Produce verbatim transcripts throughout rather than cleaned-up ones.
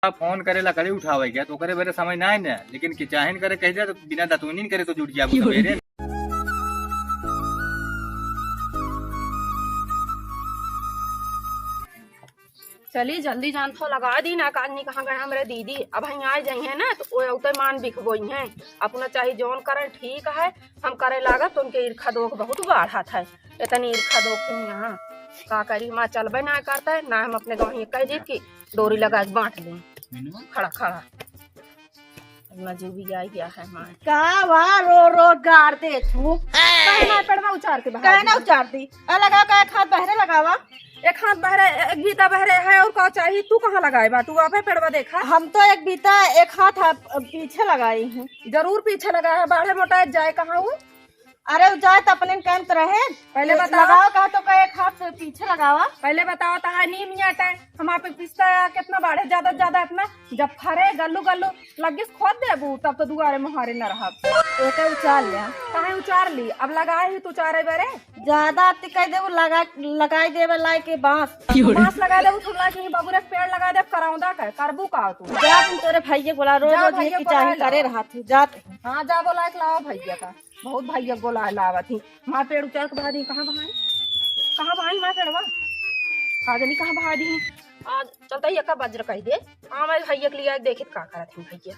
फोन करे लकड़ी उठावे के, तो ओकरे बेरे समय ना है ना, लेकिन किचाहिन करे कह दे, तो बिना दतुनिन करे तो जुट जाबू सवेरे। चली, जल्दी जान तो लगा दी ना, काजनी कहाँ गए हमरे दीदी। अब हम आ जाई है ना, तो वो उते मान बिक गई है। अपना चाहे जौन करन ठीक है, हम करे लागत तो उनके ईर्खा दोख बहुत बढ़त है। इतनी ईर्खा दोख है यहाँ, का करी, माँ चलबे ना करता है, ना हम अपने गाँव कह दी कि डोरी लगा के बांट लें। खड़ा खड़ा। इतना जो भी आई गया है माँ। का वा रो रो गार दे तू? काहे ना पेड़वा उचार के बहा काहे ना दी? उचार दी? अलग का एक हाथ बहरे लगावा। एक हाथ बहरे, एक बीता बहरे है और का चाहिए? तू कहाँ लगाए बा? तू आपे पेड़वा देखा। हम तो एक बीता, एक हाथ आप, पीछे लगाई हूँ। जरूर पीछे लगा है, बाढ़े मोटाए जाए कहाँ वो? अरे उ जाए तो अपने काम तो रहे। पहले बताओ। लगाओ कहा तो का एक हाथ से पीछे लगावा। पहले बताओ तो है नीम यहाँ टाइम हम आप पिस्ता कितना बाढ़े ज्यादा से ज्यादा इतना जब फरे गल्लू गल्लू लगिस खोद देबू तब तो दुआरे मुहारे न रहब। एके उचार लिया। काहे उचार ली? अब लगाए ही तू उचारे बेरे। ज्यादा अति कह देबू लगा, लगाई देबे लाई के बांस। बांस लगा देबू, सुन ला कि बबुरे के पेड़ लगा देब, करौंदा का करबू का तू? जा तुम तोरे भैया बोला, रोज जा रोज ये भैया की बोला चाही ला। करे रहा थी, जात। हाँ जा बोला एक लाओ भैया का। बहुत भैया बोला लावत ही। मार पेड़ उचार के बहा दी। कहाँ बहाई? कहाँ बहाई मार पेड़वा? का जानी कहाँ बहा दी। आज चलता ही एका बज्र कह दे। हाँ मैं भैया के लिए देखित का करत ही भैया।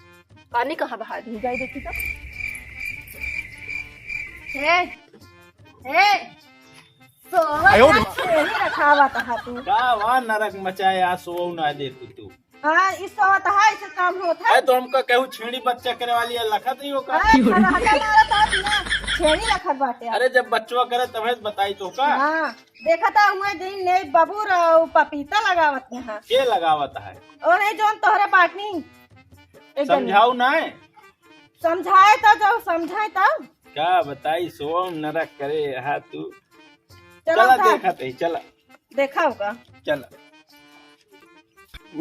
पानी कहाँ बहा दी? जाए देखी तो। हे, हे, सोवत आयो। है, छेड़ी रखावत है तू। का वा नरक मचाए, आ सोवो ना दे तू, तू। हाँ, ई सोवत है, इसे काम होत है। अरे तो हमका कहू छेड़ी बच्चा करे वाली है, लखत ही हो का? अरे, खराटा मारत है ना, छेड़ी रखत बाटे। अरे जब बच्चवा करे तबे तो बताई तो का? हाँ, देखत है हुए दिन ने बबूर अउ पपीता लगावत यहाँ। के लगावत है? ओने जौन तोहरे बाटनी। एक जन समझाऊ ना है? समझाए तो जब समझाए तब। का बताई, सोवो नरक करे, हा तू। चला चला उठा। देखत ही, चला। देखा होगा। चला। No,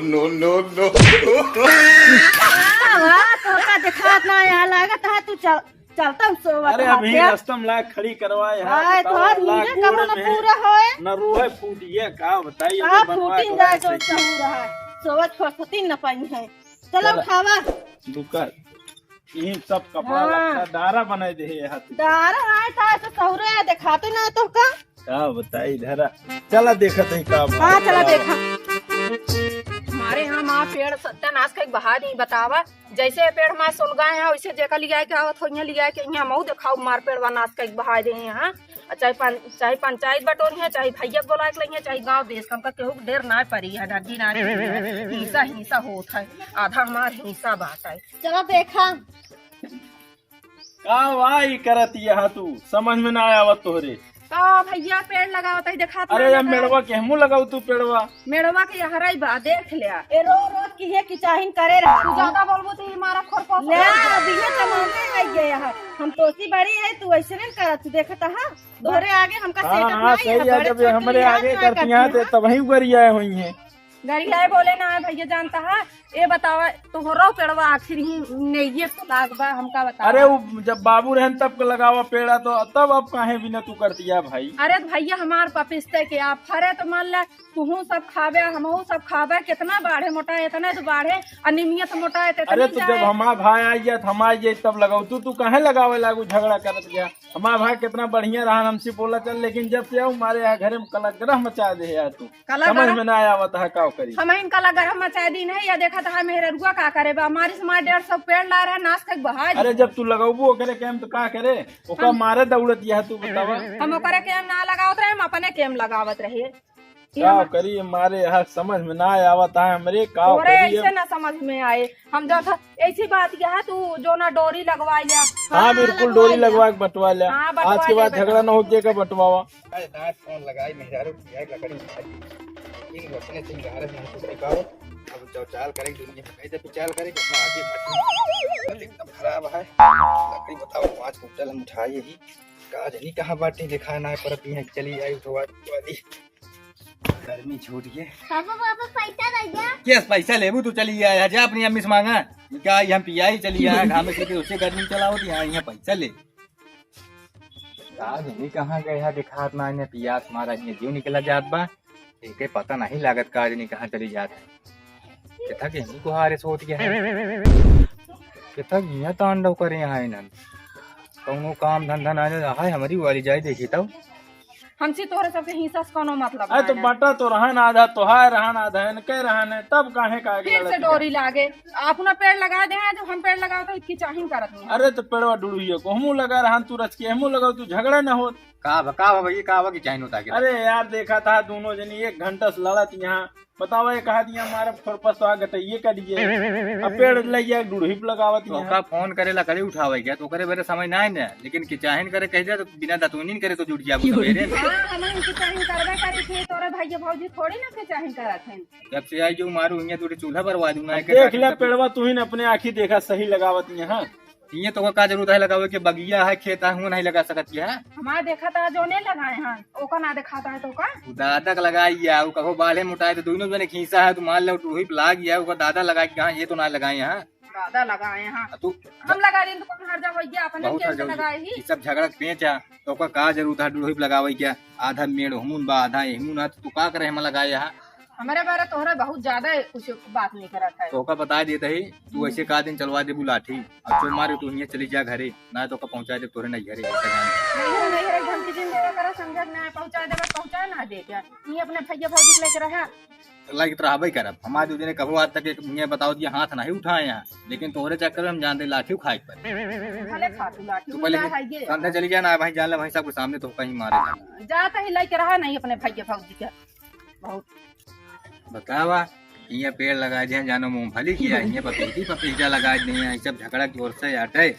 no, no, no। वाह, वाह, तोका दिखात ना यहाँ लागत है, तू चल, चलता हूँ सोवत अरे, है, अभी क्या? रास्ता में ला खड़ी करवा यहाँ, आए, बताओ, तोहर ला नींदे गोड़ कब न में पूरा होए? न रोहे फूटिए, का बताई, का अबे बनवा फूटिन के जाए, लाए जो सही। सहूर है, सोवत फुर्सती न पाई है। चलो, चला। खावा। दुकान। ई सब कपड़ा हाँ। लत्ता डारा बनाए दे है हाथ। डारा आए था, ऐसे सहुरे आए, देखाते ना तो का? का बताई धरा। चला देखत ही का हाँ, चला देखा। हमारे यहाँ माँ पेड़ सत्यानाश का एक बहा दी, बतावा। जैसे ये पेड़ हमारे सुलगाए हैं, वैसे जेका लियाए के आवत हो, यहाँ लियाए के, यहाँ मऊ देखाओ, मार पेड़ नाश का एक बहा दे हैं, हाँ। चाहे पं-, चाहे पंचायत बटोरी है, चाहे भैया के बोला के लइहे, चाहे गाँव देश, हमका केहू के डेर ना परी है, डरजी ना परी है। हिंसा, हिंसा होत है, आधा हमार हिंसा बात है। चला देखा। का वाई करत यहाँ तू, समझ में ना आवत तोहरे। का भैया पेड़ लगावत है, देखात अरे ना यार, लगा। मेड़वा के हमू लगाऊ तू पेड़वा। मेड़वा के यहरा ही बा, देख ले। ए रो रो की है कि चाहिन करे रहा। तू ज्यादा बोलबो तो ये मारा खोर पोस ले, अभी ये जमाने आई गए यहाँ। हम तोसी बड़ी है, तू ऐसे नहीं करत, तू देखत हा। तोहरे आगे हमका हाँ, सेटअप हाँ, नहीं सही है, है, बड़े जब ये छोट हमरे लिहाज आगे ना करती करती हैं, हैं। तो तब ही गरियाए हुई हैं। गरियाए बोले ना है भैया, जानता है? ये बतावा, तोहरो पेड़वा आखिर ही नेइये तो लाग बा, हमका बतावा। अरे, वो जब बाबू रहन तब के लगावा पेड़ा, तो तब अब काहे बिना तू करती है भाई? अरे तो भैया, हमार पपिस्ते के आप फरे तो मान ले, तुहू सब खाबे, हमहू सब खाबे, कितना बाढ़े मोटा, इतना तो बाढ़े, अनिमियत मोटा है, तो अरे, इतनी तो जब जाए। हमार भाई आई जाए, तो हम आई जाए, तब लगाऊ। तू, तू काहे लगावे लागू, झगड़ा करत गया? हमार भाई कितना बढ़िया रहा, हमसे बोला चल, लेकिन जब से आऊ, मारे यहाँ घरे में कलह ग्रह मचा दे यार तू। कलह समझ ग्रह? में ना आवत है, का करी? हम इन कलह ग्रह मचा दी नहीं, या देखा था मेहररुआ का करे बा, हमारी से हमारे डेढ़ सौ पेड़ ला रहे, नाश तक बहा दी। अरे, जब तू लगाबू ओकरे के हम तो का करे? ओका हम मारे दौड़त यह तू बतावा। हम ओकरे के हम ना लगावत रहे, हम अपने के हम लगावत रहे। का करी मारे, यहाँ समझ में ना आवत है हमरे, का तोरे करी ऐसे अब? ना समझ में आए। हम जो था, ऐसी बात यह है, तू जो ना डोरी लगवा लिया। हाँ, हाँ, बिल्कुल, लगवा डोरी लिया। लगवा के बंटवा लिया। हाँ, बंटवा आज के लिया बाद बेटा। झगड़ा ना हो, जेका बंटवावा। आज दांत कौन लगाई, मेहरारू की आई लकड़ी उठाई। इन अपने सिंगारे में कुछ निकालो। अब जो चाल करें, दुनिया में कैसे कुछ चाल करें, कितना आगे बढ़े। एकदम खराब है। लकड़ी बताओ, पाँच कुंटल हम उठाए ही। का जानी कहाँ बाटे, देखा ना परत, यहाँ चली आई उठवा वाली। गर्मी छूट गया। पापा, पापा, पैसा दे जा। केस पैसा लेबू तू, चली आया जा अपनी अम्मी से मांगा। क्या ये हम पियाई चली आया, घाम से के उसे गर्मी चला होती, यहाँ, यहाँ पैसा ले। का जानी कहाँ गए है, दिखात ना इन्हें, पियास मारा इन्हें जीव निकला जात बा। एके पता नहीं लागत का जनी कहाँ चली जात है। केथा के ही कुहारे सोत गया है। केथा के हियाँ तांडव करे यहाँ इन्हन। कौनो काम धंधा ना है, हमारी वाली जाए देखी तब। हमसे तोहरे सबके हिस्सा से कौनो मतलब अरे तो नहीं है। बटा तो रहन आधा तोहार रहन आधा इनके रहन है, तब काहे का आगे फिर से लड़त डोरी लागे। अपना पेड़ लगा दे हैं, जब हम पेड़ लगाओ तो इतकी चाहिन करत नहीं है। अरे तो पेड़वा डुड़ुहिया को हमू लगा रहन, तू रच के हमू लगाओ, तू झगड़ा न हो। का बा, का बा भैया, का बा कि चाहिन होता है? अरे यार देखा था दोनों जनी एक घंटा से लड़त यहाँ, बतावा, ये कहा दिया मारे फोरपस तो आ गटइये का दिए। अब पेड़ ले गया, डुढ़ी पे लगावत तो यहाँ। ओका फोन करे, लकड़ी उठावे गया, तो ओकरे बेरे समय ना है ना, लेकिन किचाहिन करे कह दिया, तो बिना दतुनिन करे तो जुट जाबो सवेरे। हाँ, हम इनकी चाहिन करबे करी थी, तोरे भैया भौजी थोड़ी ना किचाहिन करत हैं। जब से आई जो मारू, इन्हें तोरे चूल्हा बरवा दूंगा, अब एक देख काट ले, तक पेड़वा तू ही न अपने आँखी देखा, सही लगावत यहाँ। इहे तो का जरूरत है लगावे के, बगिया है, खेत है, हुआ नहीं लगा सकत है। हमार देखा था जो नहीं लगाए हैं, ओका ना दिखाता है तो का? उ दादा के लगाई या, उ कहो बाले मोटाए तो दोनों जने खींचा है, तो मान लो टूही पे लाग गया, ओकर दादा लगाए के कहाँ, ये तो ना लगाए हैं। दादा लगाए हैं। आ तू हम लगा रही तो कौन हर्जा हो गया, अपने बहुत खेत हर्जा में हो गया। लगाए ही। ये सब झगड़ा के पेंच है, तो ओकर का जरूरत है टूही पे लगावे क्या? आधा मेड़ हुमुन बा, आधा एहमुन है, तो तू का करे हम लगाए यहाँ? हमरे बारे तोहरे बहुत ज्यादा कुछ बात नहीं करत है। तो ओका बता देते ही, तू हम्म। ऐसे का दिन चलवा देबू लाठी, और जो मारे तू हियाँ चली जा घरे, ना तो ओका पहुँचा दे तोहरे नहीं घरे, ऐसा जान ले। नहीं, नहीं, नहीं, धमकी जिन देवे करा, समझत ना, पहुँचा देवे, पहुँचा ना दे क्या? ये अपने भैया भौजी के लेके रहा। लाइक तो रहबे करब, हमारे दू जने कबो आज तक एक भैया बताओ दिया हाथ नहीं उठाए हैं, लेकिन तोहरे चक्कर में हम जान दे लाठी उखाए पर। भले खा तू लाठी, तू पहले उठा है ये। संध्या चली जा ना भाई, जान ले भाई सबके सामने तो कहीं मारे। जाता ही लेके रहा नहीं अपने भैया भौजी के। बहुत बतावा, हियाँ पेड़ लगा दिया, जानो मूंगफली किया, हियाँ पपीती पपीता लगा दिया, ये सब झगड़ा की ओर से आटे।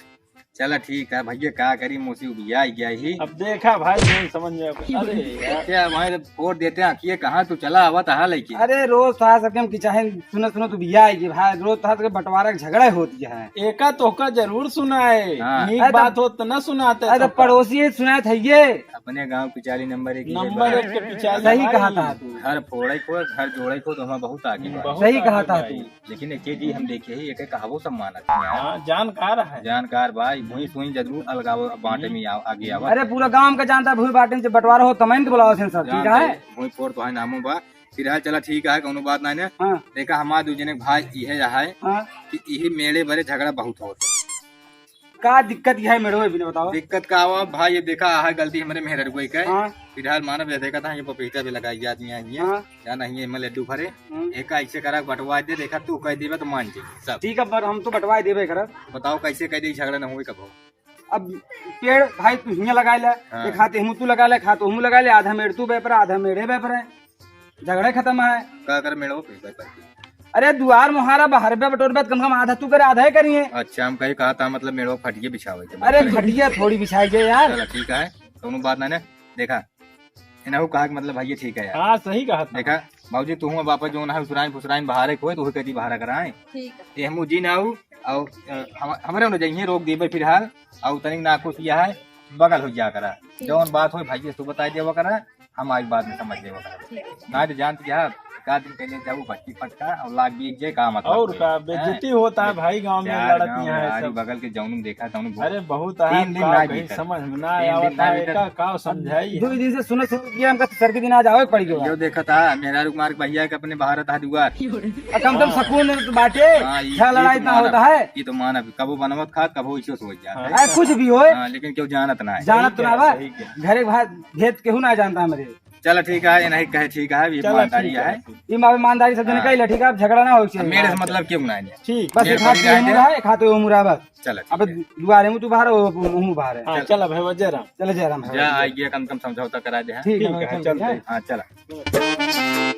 चला ठीक है भैया, का करी, मौसी उबिया गया ही। अब देखा भाई, नहीं समझ में आवे। अरे यार। क्या भाई, फोड़ देते हैं, आखिए कहाँ तू चला आवा तहा लेके। अरे रोज तहा सबके हम किचाहे सुनो, सुनो तू बिया आएगी भाई, रोज तहा सबके बंटवारा के झगड़ा होती है। एका तोहका जरूर सुनाए, हाँ। नीक अरे तो बात हो तो ना सुनाते अरे तो सबका। पड़ोसी ही सुनाए थे ये। अपने गांव पिचाली नंबर एक ही नंबर बा। एक के पिचाली सही भाई। कहा था तू। घर फोड़े को, घर जोड़े को तो हमारा बहुत आगे बा। बहुत सही आगे कहा था भाई। तू। लेकिन एक चीज हम देखे ही, एक कहावो सम्मान है। हाँ, जानकार है। जानकार भाई, भूई सुई जरूर अलगाव बांटे में आव-, आगे आवा। अरे पूरा गांव का जानता है, भूई बांटे से बंटवारा हो, तमैन तो बुलाओ सेन सर, ठीक जानते है? हैं, भूई फोड़ तो है नामो बा। फिलहाल चला ठीक है, कौनो बात नहीं है। हाँ। देखा हमारे दू जने भाई इहे है हाँ। कि इहे मेड़े बरे झगड़ा बहुत होत। का दिक्कत है मेरे में, बिना बताओ। दिक्कत का हुआ भाई, ये देखा है गलती हमारे मेहररुए के। हाँ। फिलहाल मानव ये देखा था, ये पपीता भी लगाई जाती है, ये हाँ। क्या नहीं है, मैं लड्डू भरे। हम्म। एक ऐसे करा बंटवा दे, देखा तू कह देबे तो मान जाइए सब। ठीक है, पर हम तो बंटवा देबे करब। बताओ कैसे कह दे, झगड़ा न हुए कबो। अब पेड़ भाई तू हियाँ लगा ले, हाँ। एक हाथ हमू तू लगा ले, एक हाथ हमू लगा ले, आधा मेड़ तू बेपर, आधा मेड़े बेपर है। झगड़ा खत्म है। का कर मेड़ो पे, पे, पे। अरे दुआर मुहारा बहरबे बटोरबे तो कम से कम आधा तू करे, आधा ही करिए। अच्छा, हम कहीं कहा था मतलब मेड़ो खटिए बिछावे के अरे बात है। खटिया थोड़ी बिछाई गए यार। चला ठीक है, कौनो बात ना ने। देखा, इनहू कहा कि मतलब भैया ठीक है यार। हाँ, सही कहा था। देखा, बाबूजी तू हुआ बापा जो ना है उसराइन फुसराइन बहारे कोई तो कदी बहारा कराए। ठीक है। ये हमू जी ना आऊ, और, अ, हम, हमरे उन्हें जइए रोक देबे फिलहाल, और तनिक ना कुछ यह है, बगल हो जा करा। ठीक। जौन बात होई भैया तू बताई देवा करा, हम आज बाद में समझ लेवा करा। ठीक है। ना तो जानती है, का दिन पहले जाऊ भट्टी पटका और लाग भी एक जय का मतलब और है। का, हैं? बेइज्जती होता है भाई, गांव में यार, लड़त गांव नहीं है यार, सब। बगल के जौन देखा, तौन बहुत अरे बहुत है, तीन दिन का ना कहीं बीतल। समझ में ना तीन दिन आवत ना है, बीतल। का, का समझाई दो है? दिन से सुनत, सुनत किया, हमका सर के दिन आज आवे पड़ गया। जो देखा था, मेहरारू कुमार के भैया के अपने बाहर था दुआर। आ, कम से कम हाँ। सुकून तो बाटे, हाँ, ई, झगड़ा लड़ाई ई इतना मानव, होता है। ई तो मानव, कबो बनवत खात, कबो इसे सोच जात हाँ। है। अरे कुछ भी होए। हाँ, लेकिन क्यों जानत ना है। जानत सही ना कहा, बा। सही कहा। घरे के बाहर भेद केहू ना जानता हमरे। चला ठीक है, ये नहीं कहे ठीक है, ये चला ईमानदारी ठीक है। है। ई मा-, ईमानदारी से जन हाँ। कही ला, ठीक है, अब झगड़ा ना हो अब मेरे से मतलब क्यों ना है? ठीक। बस मेरे एक हाथ को ये जाने मुड़ा दे। है, एक हाथ वो मुड़ा बस। चला अब ठीक है। दुआरे में तू बाहर, वो मुँह बाहर है। हाँ, चला। चला भाई, जय राम। चला जय राम भाई। जा, आइए, कम से कम समझौता करा दे, हाँ। ठीक है, ठीक है, चलते हैं। हाँ, चला।